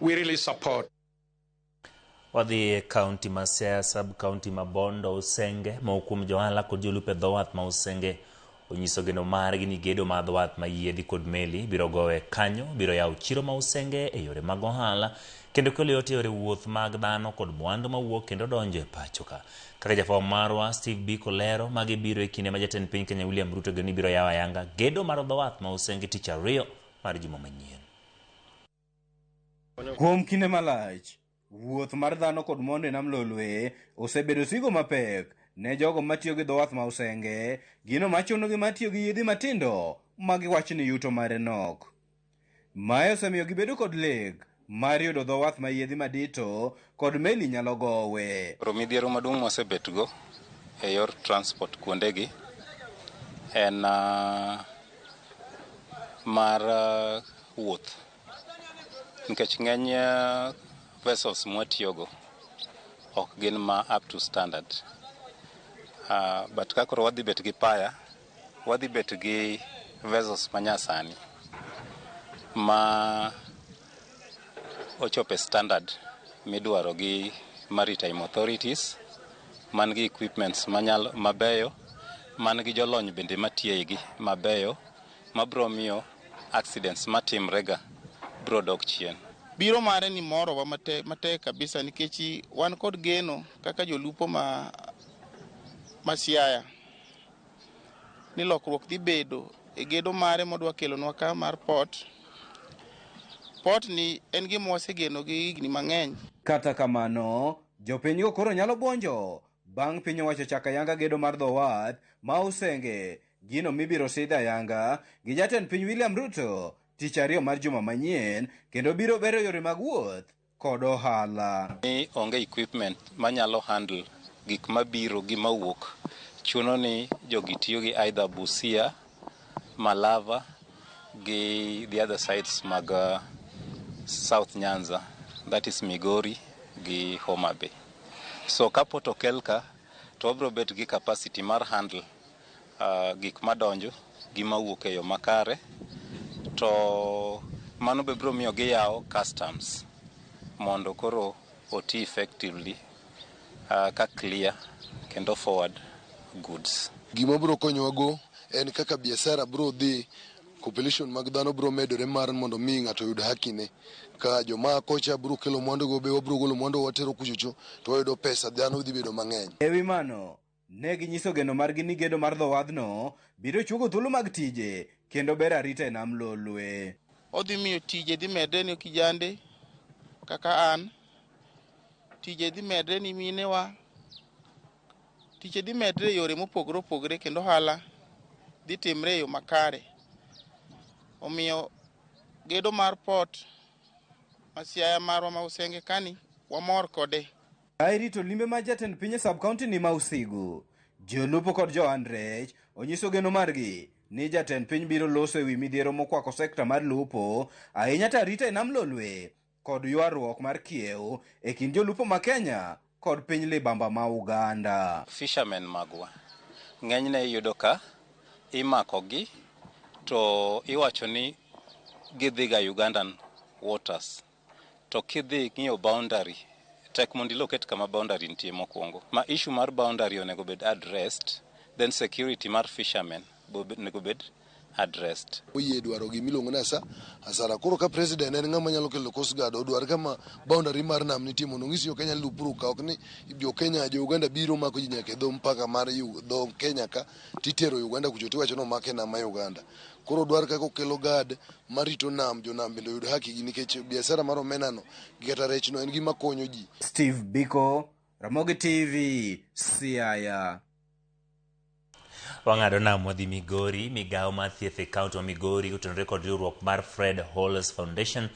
We really support. Wadhi e kaunti ma Siaya, sub kaunti ma Bondo Usenge. Moko kuom johala kod jolupo e dho wath ma Usenge onyiso geno margi ni gedo mar dho wath ma yiedhi kod meli biro gowe kanyo biro yawo chiro ma Usenge e yore mag ohala kendo kelo yot e yore wuoth mag dhano kod mwandu mawuok kendo donjo e pacho ka. Kaka jafwambo marwa Steve Biko lero, magi biro e kinde ma jatend piny Kenya William Ruto geno ni biro yawo ayanga gedo mar dho wath ma Usenge tich ariyo mar juma manyien. Kuom kinde malach, wuoth mar dhano kod mwandu e nam Lolwe osebedo sigo mapek ne jogo matiyo gi dho wath ma Usenge, gino machunogi mar tiyo gi yiedhi matindo ma giwacho ni yuto mare nok. Mae osemiyo gibedo kod lek mar yudo dho wath ma yiedhi madito kod meli nyalo gowe. Koro midhiero maduong' mwasebetgo e yor transport kuondegi en mar wuoth nikech ng'eny vessels mwatiyogo ok gin ma up to standard. But ka koro wadhi bet gi paya, wadhi bet gi vessels manyasani ma ochopo e standard midwaro gi maritime authorities, man gi equipments manyalo mabeyo, man gi jolony bende matiyo eigi mabeyo, mabro miyo accidents matimre ga bro dok chien. Biro mare ni morowa matek, matek kabisa nikech wan kod geno kaka jolupo ma Siaya ni lokruok dhi bedo e gedo mare modwa kelonwa ka mar port. Port ni en gima wasegeno gi higni mang'eny. Kata kamano, jopinygo koro nyalo buonjo bang' piny owacho chako ayanga gedo mar dho wath ma Usenge, gino mibiro sidh ayanga gi jatend piny William Ruto tich ariyo mar juma manyien kendo biro bero yore mag wuoth kod ohala. Ni onge equipment manyalo handle gik mabiro gi mawuok. Chuno ni jogi tiyo gi either Busia, Malava gi the other sides mag South Nyanza, that is Migori gi Homa Bay. So ka port okel ka, to wabiro bet gi capacity mar handle gik madonjo gi mawuok e yo makare, to mano be biro miyo giyawo customs mondo koro oti effectively ka clear kendo forward goods. Gima biro konyowa go en kaka biashara biro dhi, population mag dhano biro medore mar mondo mi ng'ato oyud haki ne. Ka joma kocha biro kelo mwandu go be wabiro golo mwandu watero kuchocho to wayudo pesa, dhano dhi bedo mang'eny. E wi mano, ne ginyiso geno margi ni gedo mar dho wadhno biro chuogo thuolo mag tije kendo bero arita e nam Lolwe. Odhi miyo tije dhi medre ne kijande kaka an, tije dhi medre ni minewa, tije dhi medre e yore mopogore opogore kendo ohala dhi timre e yo makare. Omiyo gedo mar port ma Siaya marwa ma Usenge kani wamor kode. Ka irito limbe mar jatend piny e sub county ni ma Usigu, jolupo kod johand rech onyiso geno margi ni jatend piny biro loso ewi midhiero mokwako sekta mar lupo, ahinya to arita e nam Lolwe kod ywaruok mar kiew e kind jolupo ma Kenya kod piny libamba ma Uganda. Fishermen magwa ng'enyne iyudo ka imakogi to iwacho ni gidhiga Ugandan waters, to kidhi ng'iyo boundary, tek mondo ilocate kama boundary nitie mokwongo. Ma issue mar boundary onego bed addressed, then security mar fishermen be onego bed addressed. Oyie dwaro gimiluongo ni hasara. Koro ka president en ng'ama nyalo kelo Coast Guard, odwar kama boundary mar nam nitie mondo onyis jo Kenya ni lupuru ka, ok ni jo Kenya, jo Uganda biro mako ji nyaka e dho mpaka mar dho Kenya ka titero Uganda kucho tiwacho ni omake e nam ma Uganda. Koro odwar kaka okelo guard marito nam, jonam bende oyud haki gi nikech biashara mar omena no gi kata rech no en gima konyo ji. Steve Biko, Ramogi TV, Siaya. Wang'ado nam wadhi Migori. Migawo mar thieth e kaunti ma Migori otenore kod riwruok mar Fred Hollows Foundation.